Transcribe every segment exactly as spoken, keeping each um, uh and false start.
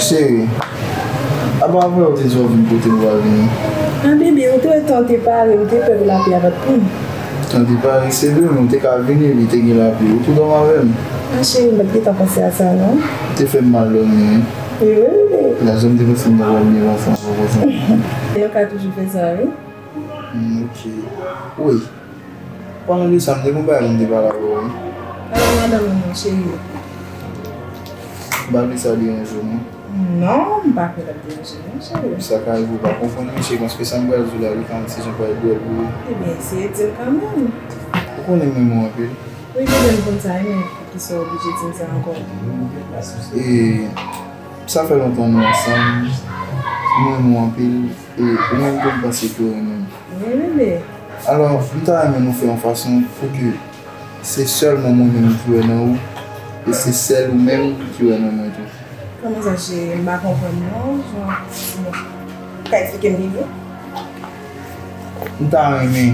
Cheri, apa vre ou te di w ap vin kote m pa vini? Ah, bebe, ou te wè tan te pare, ou te pè pou lapli a pa t pran. Tan te pare, se vre, men ou te ka vini, li te gen lapli. Ou tou dòmi avè m. Ah, cheri, m pa t gentan panse a sa, non. Ou te fè m mal dòmi, wi. Wi, wi, wi. La, jan m te panse m ta pral byen panse ankò konsa. E yo ka toujou fè sa, wi. Hmm, ok. Wi. Palan de sa, m te gon bagay m te pale avè w, wi. Pale madanm ou non, cheri. M pa vle sa deranje w, non. Non, m pa kwè l ap deranje w, non, cheri. Sa ka rive w pa konprann, wi, cheri, paske sa m pral di w la, li ka yon ti jan parèt dwòl pou ou. Ebyen, eseye di l kanmenm. Ou konnen m renmen w anpil. Wi, bebe, m konn sa, wi, men poukisa w oblije di m sa ankò? E, sa fè lontan nou ansanm. M renmen w anpil. E ou menm tou, m panse ke w renmen m. Wi, bebe. Alò, m ta renmen nou fè yon fason pou ke se sèlman mwen menm ki wè nan ou, e se sèl ou menm ki wè nan mwen tou. Kòman sa, cheri? M pa konprann, non. Jan, bon. Ou ka eksplike m pi byen? M ta renmen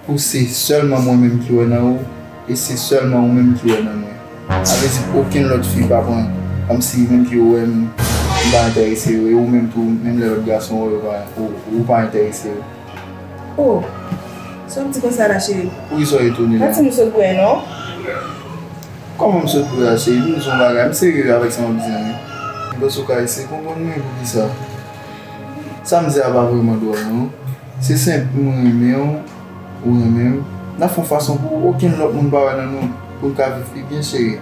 pou se sèlman mwen menm ki wè nan ou, e se sèlman ou menm ki wè nan mwen. Sa vle di okenn lòt fi pa pran, kòmsi menm ke yo wè m, m pa enterese yo, e ou menm tou, menm lè lòt gason wè yo pa, ou, ou pa enterese yo. Oh, sa w ap di konsa la, cheri? Poukisa w etone la? Pa di m sot bwè, non. Kòman m sot bwè a, cheri? Vin di yon bagay, m serye avèk sa m ap di an, wi. M panse w ka eseye konprann mwen, poukisa? Sa m di a pa vrèman dwòl, non. Se senp, mwen renmen w, ou renmen m. N a fè yon fason pou okenn lòt moun pa wè nan nou, pou n ka viv pi byen, cheri.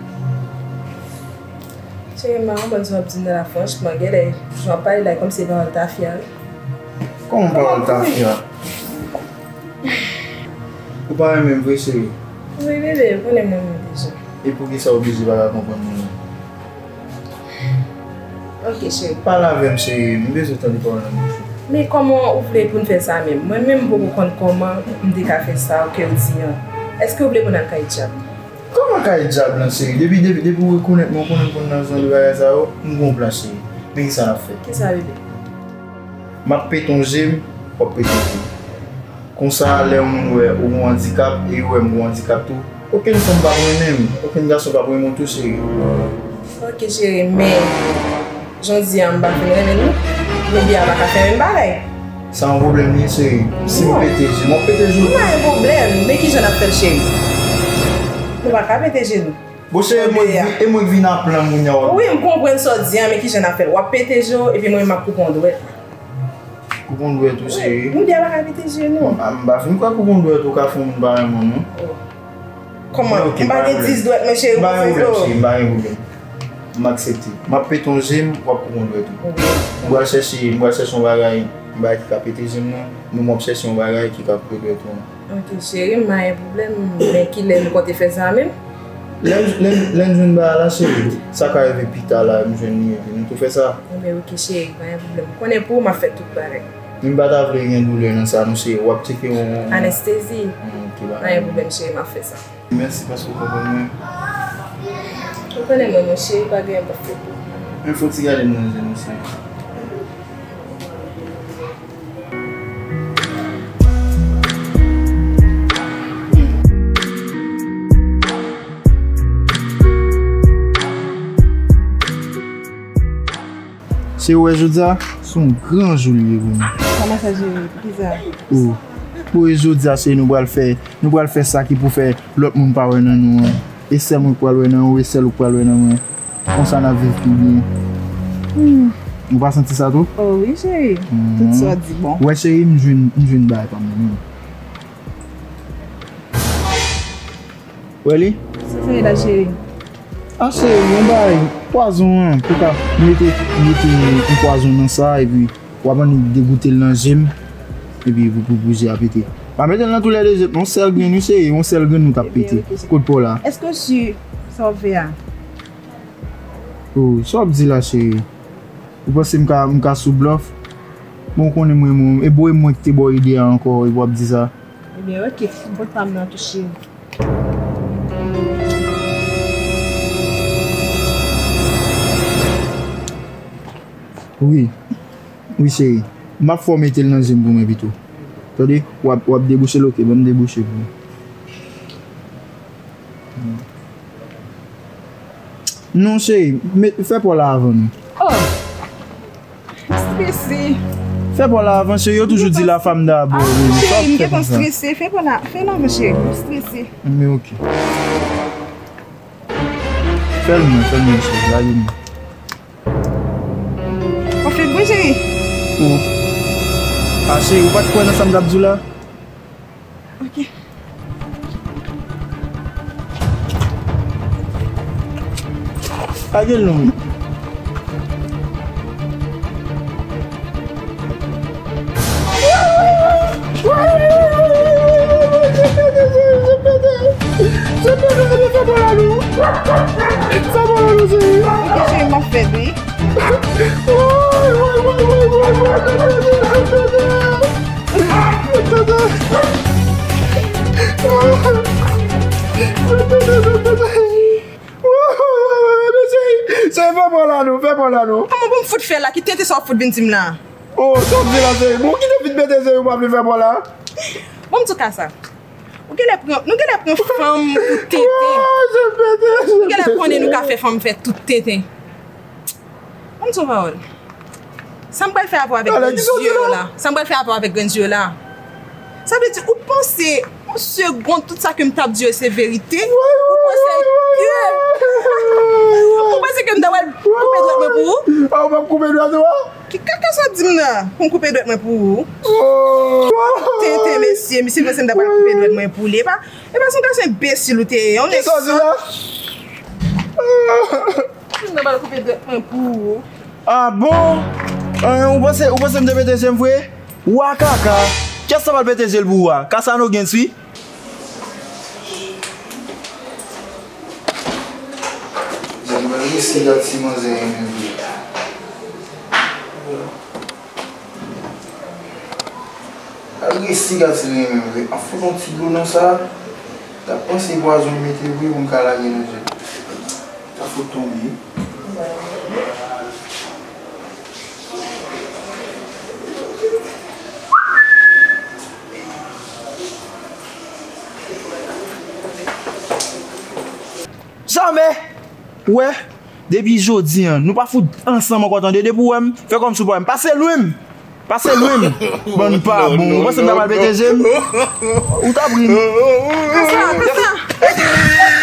Cheri, m pa konprann sa w ap di m nan la, franchman. Genlè, jan w ap pale la, e kòmsi se pawòl tafya, wi. Kòman pawòl tafya? Ou pa renmen m vre, cheri? Wi, bebe, ou konnen m renmen w deja. E poukisa w oblije pa ka konprann mwen menm? Ok, cheri. Pale avè m, cheri. M bezwen tande pawòl nan bouch ou. Men kòman ou vle pou n fè sa menm? Mwen menm, m poko konn kòman m te ka fè sa ke w di an. Èske w vle pou n al kay dyab? Kòman kay dyab lan, cheri? Depi, depi, depi w rekonèt mwen, w konnen m konn nan jan de bagay sa yo, m gon plan, cheri. Men kisa n ap fè? Kisa, bebe? M ap pete yon je m, w ap pete yon je m. Konsa, lè yon moun wè ou gon andikap e yo wè m gon andikap tou, okenn fanm p ap renmen m, okenn gason p ap renmen w tou, cheri. Ok, cheri, men jan w di a, m pa fin renmen l non. Bebe a pa ka fè menm bagay. Sa yon pwoblèm li ye, cheri? Si m pete je m, w ap pete je w tou. M pa gen pwoblèm, men kijan n ap fè l, cheri? Nou pa ka pete je nou. Bon, cheri, e mwen k vin, e mwen k vin a plan kounye a, w ap... Wi, m konprann sa w di a, men kijan n ap fè l? W ap pete je w, epi mwen, m ap koupe yon dwèt. Koupe yon dwèt ou, cheri? Wi, bebe a pa ka pete je nou. M pa fin kwè koupe yon dwèt ou ka fè yon moun pa renmen w, non. Kòman? M pa gen dis dwèt, men cheri, ou konn fè zo. M pa gen pwoblèm, cheri, m pa gen pwoblèm. M aksepte. M ap pete yon je m, w ap koupe yon dwèt ou. M pral chèche, m pral chèche yon bagay, yon bagay ki ka pete je m nan, men m ap chèche yon bagay ki ka koupe dwèt ou an. Ok, cheri, m pa gen pwoblèm, men kilè nou konte fè sa menm? Lè n, lè n, lè n jwenn bagay la, cheri, sa ka rive pita la, m jwenn li, epi nou tou fè sa. Ebyen, ok, cheri, pa gen pwoblèm. Ou konnen pou ou, m ap fè tout bagay. Men m pa ta vle gen doulè nan sa, non, cheri. W ap tcheke yon, yon... Anestezi. Hmm, ok, pa gen pwoblèm, cheri, m ap fè sa. Mèsi paske w konprann mwen. Ou konnen mwen, mon cheri, pa gen anyen m p ap fè pou ou. Men fò w ti gade m nan je m, mon cheri. Se ou wè jodi a, se yon gran jou li ye pou nou. Kòman sa, cheri? Poukisa? O, pou e jodi a, cheri, nou pral fè, nou pral fè sa ki pou fè lòt moun pa wè nan nou an. E sèl mwen k pral wè nan ou, e sèl ou k pral wè nan mwen. Konsa n ap viv pi byen. Hmm. Ou pa santi sa tou? O wi, cheri. Hmm. Tout sa w di bon. Wè, cheri, m jwenn, m jwenn bagay pa m nan men w. Wè li? Sa sa ye la, cheri? A, cheri, yon bagay, pwazon an, pou ka mete, mete yon pwazon nan sa, epi w ap annik degoute l nan je m, epi pou, pou, pou je a pete. Pa mete l nan toulède je m, yon sèl grenn, wi, cheri, yon sèl grenn nou t ap pete. Ebyen, ok, cheri. Kot pa w la? Èske w si sa w ap fè a? O, sa w ap di la, cheri? Ou panse m ka, m ka sou blòf? Bon, ou konnen mwen, mwen, e bon, e mwen ki te ba w ide a ankò, epi w ap di sa. Ebyen, ok, m pot pa m nan tou, cheri. Wi. Wi, cheri. M ap fè w mete l nan je m pou mwen pito. Tande? W ap, w ap debouche l, ok? Ban m debouche pou ou. Non, cheri, met, fè pa w la avan nou. Oh! M strese. Fè pa w la avan, cheri, yo toujou di la femme d'abord. Ah, cheri, m gentan strese. Fè pa w la, fè l avan, cheri, m strese. Men ok. Fè l non, fè l non, cheri, lage m. Ou fè bri, cheri? Ou. Ah, cheri, ou pa t kwè nan sa m t ap di w la? Ok. Lage l non. Sa bon la non. Sa bon la non, cheri. Ok, cheri, m ap fè l, wi. Cheri, fè pa w la non, fè pa w la non. Kòman pou m fout fè la? Ki tenten sa w ap fout vin di m la? Oh, sa w ap di la, cheri? Bon, kite vin pete, cheri, ou pa vle fè pa w la? Bon, m di w ka sa. Ou genlè pran, nou genlè pran fanm pou tenten. Oh, je pete, je pete. Nou genlè konnen nou ka fè fanm fè tout tenten. Ban m di w pawòl. Sa m pral fè avè w avèk grenn zye w la. Sa m pral fè avè w avèk grenn zye w la. Sa vle di, ou panse yon segonn tout sa ke m t ap di yo se verite? Ou panse ke, ou panse ke m ta pral koupe dwèt mwen pou ou? Ah, ou p ap koupe dwèt ou a? Ki kaka sa w ap di m nan? Pou m koupe dwèt mwen pou ou? Oh. Tenten, mesye, misye panse m ta pral koupe dwèt mwen pou li. E pa, e pa se yon gason enbesil ou te ye, yon nèg sòt. Kisa w di la? M ta pral koupe dwèt mwen pou ou. Ah bon? Hein, ou panse, ou panse m te pete je m vre? Wa kaka! Kiyès sa pral pete je l pou ou a? Kasano gen swi? Jan m resi gad si manzè renmen vre. Al resi gad si l renmen vre. An fout yon ti dlo nan sa. T ap panse pwazon m mete vre pou m ka lage nan je l. Sa fout tonbe. Jamè! Ou wè, depi jodi a, nou pa fout ansanm ankò tande. Depi w wè m, fè kòmsi w pa wè m. Pase lwen m! Pase lwen m! Bann pa bon. Ou panse m ta pral pete je m? Ou t ap ri m. Kasa, kasa!